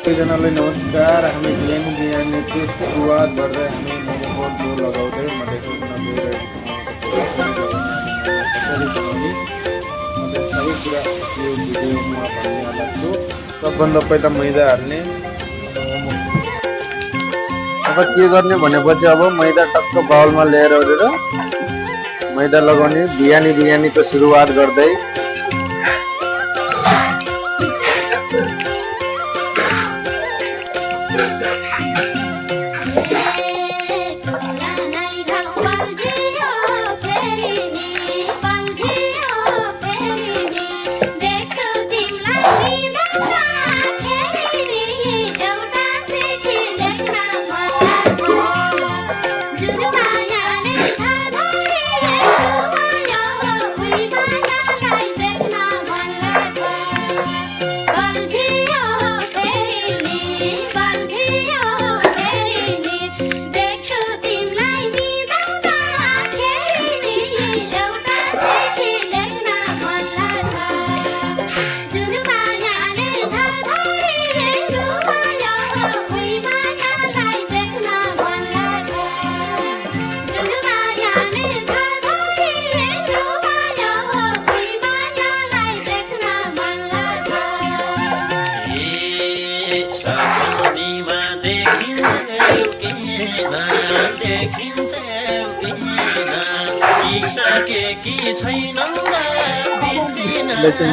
सबैजनालाई नमस्कार। हामी बिहानीको सुरुवात गर्दै हामी मोमोको डो लगाउँदै म देखाउन गइरहेको सबै कुरा यो भिडियोमा भन्नेवाला छु। सबभन्दा पहिला मैदा हाल्ने। अब के गर्ने भनेपछि अब मैदा टक्क बाउलमा ल्याएर मैदा लगाउने। बिहानीको सुरुवात गर्दै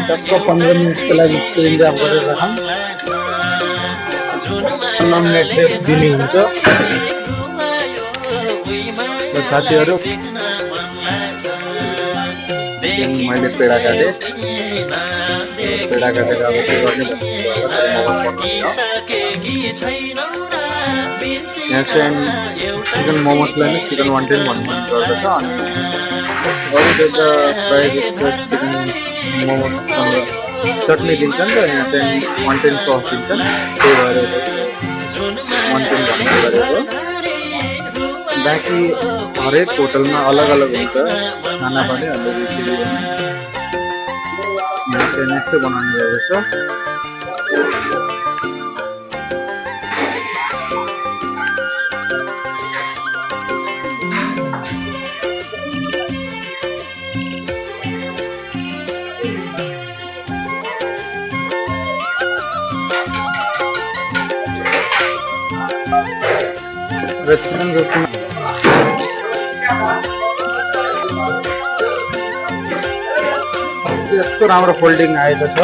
टक्क 15 मिनटको लागि रिजर्भ गरेर राखौँ। 16 मिनटले दिने हुन्छ। साथीहरू मैले पेडा काटेँ। पेडा काटेर अब के गर्ने यहाँ चाहिँ चिकन मोमोसलाई नै चिकन वान्टेन भन्ने गर्दछ। अरू त प्रायः जस्तो चिकन मोमोसँग चटनी दिन्छन् र यहाँ चाहिँ वान्टेन सस दिन्छन्। त्यही भएर वान्टेन भन्ने गरेको। बाँकी हरेक होटलमा अलग अलग हुन्छ खाना पनि। अन्त यसरी यहाँ चाहिँ यस्तो बनाउने गरेको छ। यस्तो राम्रो फोल्डिङ आएको छ।